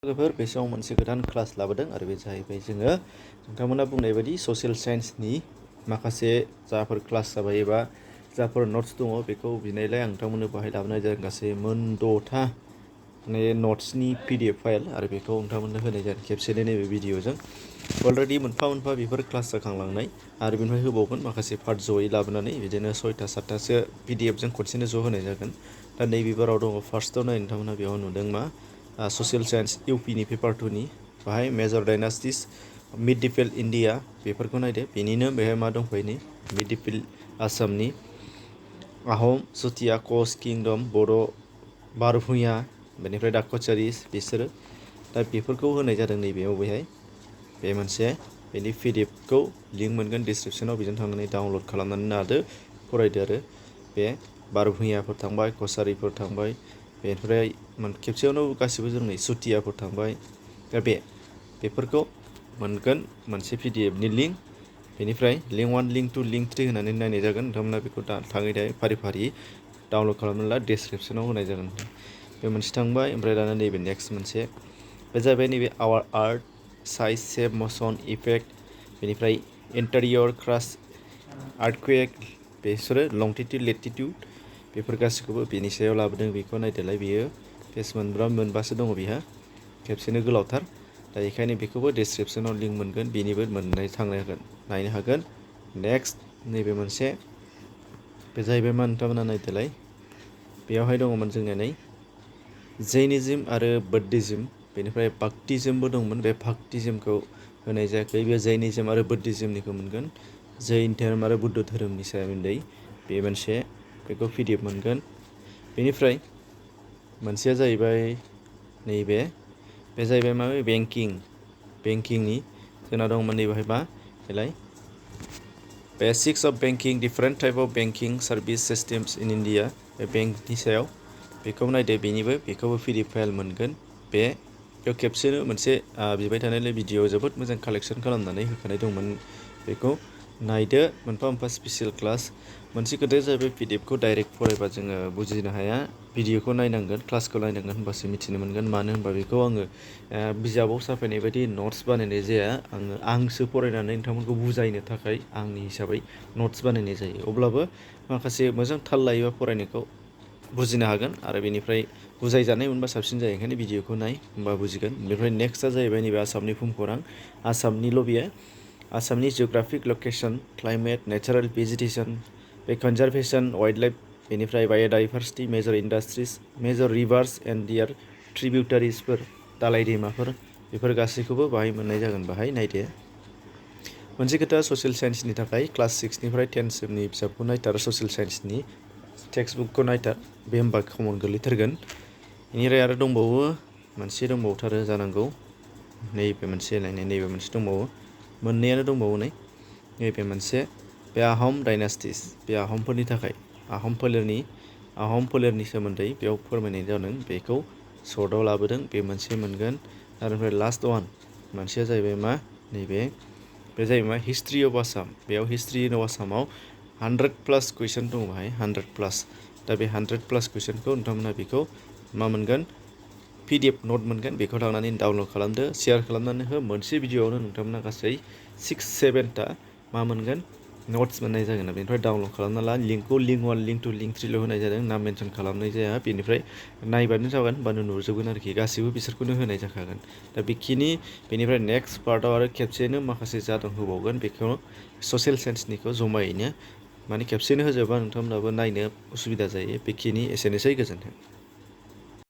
लोगोफोर बे समाव मोनसे गोदान क्लास लाबोदों आरो बे जाहैबाय जोङो नोंथांमोना बुंनाय बायदि ससियेल साइन्सनि माखासे जाफोर क्लास जाबाय एबा जाफोर नट्स दङ बेखौ बिनायलाय आं नोंथांमोननो बाहाय लाबोनाय जादों गासै मोन 6था माने नट्सनि PDF फाइल आरो बेखौ नोंथांमोननो होनाय जादों खेबसेनो नैबे भिडिअजों अलरेडि मोनफा मोनफा बेफोर क्लास जाखांलांनाय आरो बेनिफ्राय होबावगोन माखासे पार्ट जयै लाबोनानै बिदिनो 6टा 7टासो PDFजों खनसेनो ज' होनाय जागोन दा नैबेबाराव दङ फार्स्टआव नाय नोंथांमोना बेयाव नुदों मा ससियेल साइन्स UPनि पेपार 2नि बाहाय मेजर डायनास्टिस मिडिभेल इन्डिया बेफोरखौ नायदो बेनिनो बेहाय मा दंफायो नै मिडिभेल आसामनि आहम चुटिया कच किंडम बर' बारभुइया बेनिफ्राय दा कचारिस बिसोरो दा बेफोरखौ होनाय जादों नैबेयाव बेहाय बे मोनसे बेनि PDFखौ लिंक मोनगोन डिसक्रिपसनाव बेजों थांनानै डाउनलड खालामनानै लादो फरायदो आरो बे बारभुइयाफोर थांबाय कचारिफोर थांबाय बेनिफ्राय खेबसेयावनो गासिबो जोंनि चुटियाफोर थांबाय दा बेफोरखौ मोनगोन मोनसे PDFनि लिंक बेनिफ्राय लिंक 1 लिंक 2 लिंक 3 होनानै नायनाय जागोन नोंथांमोना बेखौ थाङै फारि फारि डाउनलड खालामनानै ला डिसक्रिपसनाव होनाय जागोन बे मोनसे थांबाय ओमफ्राय दाना नैबे नेक्स्ट मोनसे बे जाहैबाय नैबे आवार art size shape motion effect बेनिफ्राय इन्टारियर क्रास आर्थक्वेक बेसोरो लंटिट्युड लेटिट्युड बेफोर गासैखौबो बेनि सायाव लाबोदों बेखौ नायदोलाय बेयो पेज मोनबासो दङ बेहा खेबसेनो गोलावथार दा बेखायनो बेखौबो डिसक्रिपसनाव लिंक मोनगोन बेनिबो मोननाय नायनो हागोन नेक्स्ट नैबे मोनसे बे जाहैबाय मा नोंथांमोना नायदोलाय बेयावहाय दङमोन जोंनिया नै जैनिज्म आरो बुद्धिज्म बेनिफ्राय भक्तिज्मबो दंमोन बे भक्तिज्मखौ होनाय जायाखै बे जैनिज्म आरो बुद्धिज्मनिखौ मोनगोन जैन धोरोम आरो बुद्ध धोरोमनि सोमोन्दै बे मोनसे बेखौ PDF मोनगोन बेनिफ्राय मोनसेया जाहैबाय नैबे बे जाहैबाय मा बेंकिंनि जोंना दंमोन नैबेहाय मा बेलाय basics of banking different type of banking service systems in India बे बेंकनि सायाव बेखौ नायदो बेखौबो PDF फाइल मोनगोन बेयाव खेबसेनो मोनसे बिबाय थानायलाय भिडिअ जोबोद मोजां कालेक्सन खालामनानै होखानाय दंमोन बेखौ नायदो मोनफा मोनफा स्पेसियेल क्लास मोनसे खोथाया जाहैबाय PDFखौ डाइरेक्ट फरायबा जोङो बुजिनो हाया भिडिअखौ नायनांगोन क्लासखौ नायनांगोन होनबासो मिथिनो मोनगोन मानो होनबा बेखौ आङो बिजाबाव साफायनाय बायदि नट्स बानायनाय जाया आंसो फरायनानै नोंथांमोनखौ बुजायनो थाखाय आंनि हिसाबै नट्स बानायनाय जायो अब्लाबो माखासे मोजां थाल लायोबा फरायनायखौ बुजिनो हागोन आरो बेनिफ्राय बुजायजानाय मोनबा साबसिन जायो ओंखायनो भिडिअखौ नाय होमबा बुजिगोन बेनिफ्राय नेक्स्टआ जाहैबाय नैबे आसामनि भुमखौरां आसामनिल' बियो आसामनि geographic location climate natural vegetation बे कनजारभेसन वाइल्ड लाइफ बेनिफ्राय biodiversity major industries major rivers and their ट्रिबिउटारिसफोर दालाय दैमाफोर बेफोर गासैखौबो बाहाय मोननाय जागोन बाहाय नायदो मोनसे खोथा ससियेल साइन्सनि थाखाय क्लास 6निफ्राय 10सिमनि बिजाबखौ नायथार ससियेल साइन्सनि टेक्सटबुकखौ नायथार बे होमबा कमन गोलैथारगोन बेनिफ्राय आरो दंबावो मोनसे दंबावथारो जानांगौ नैबे मोनसे दंबावो मोननैयानो दंबावो नैबे मोनसे बे आहम डाइनास्टिस बे आहमफोरनि थाखाय आहम फोलेरनि सोमोन्दै बेयाव फोरमायनाय जादों बेखौ सर्टआव लाबोदों बे मोनसे मोनगोन आरो ओमफ्राय लास्ट वान मोनसेया जाहैबाय मा नैबे बे जाहैबाय मा हिस्ट्रि अफ आसाम बेयाव हिस्ट्रि अफ आसामाव 100+ कुइसन दङ बाहाय 100+ दा बे 100+ कुइसनखौ नोंथांमोना बेखौ मा मोनगोन PDF नट मोनगोन बेखौ थांनानै डाउनलड खालामदो शेयार खालामनानै हो मोनसे भिडिअआवनो नोंथांमोना गासै 6-7टा मा मोनगोन नट्स मोननाय जागोन बेनिफ्राय डाउनलड खालामना ला लिंकखौ लिंक 1 लिंक 2 लिंक 3 ल' होनाय जादों नाम मेनसन खालामनाय जाया बेनिफ्राय नायबानो जागोन होनबानो नुजोबगोन आरोखि गासैबो बिसोरखौनो होनाय जाखागोन दा बेनिफ्राय नेक्स्ट पार्टआव आरो खेबसेनो माखासे जादों होबावगोन बेखौ ससियेल साइन्सनिखौ जमायैनो माने खेबसेनो होजोबा नोंथांमोनाबो नायनो उसुबिदा जायो एसेनोसै गोजोन्थों।